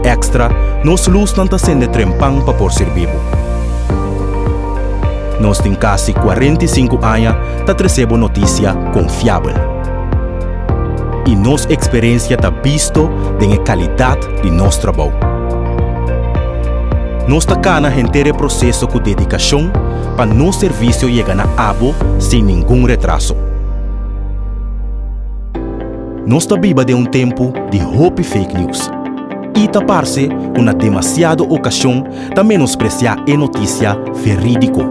Extra, nos lusnan ta sende trempan pa por sirbi bo. Nos tin kasi 45 aña ta trese bo notisia konfiabel. I nos eksperensia ta bisto den e kalidat di nos trabou. Nos ta kana henter e proseso ku dedikashon pa nos servisio yega na abo sin ningun retraso. Nos ta biba den un tempu di hopi fake news i ta parse ku na demasiado okashon ta menospresiá e notisia verídiko,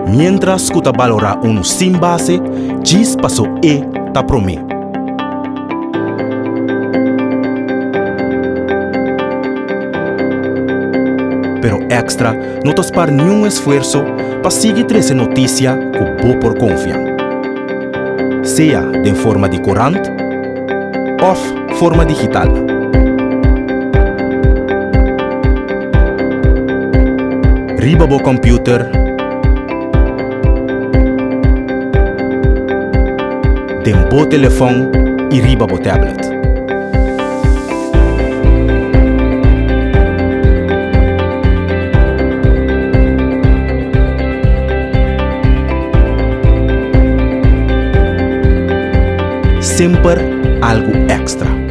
miéntras ku ta balorá unu sin base djis paso e ta promé. Pero Extra no ta spar niun esfuerso pa sigui trese notisia ku bo por konfia. Sea den forma di korant òf forma digital. Riba bo kòmpiuter, den bo telefòn i riba bo tablet. Semper algu èkstra.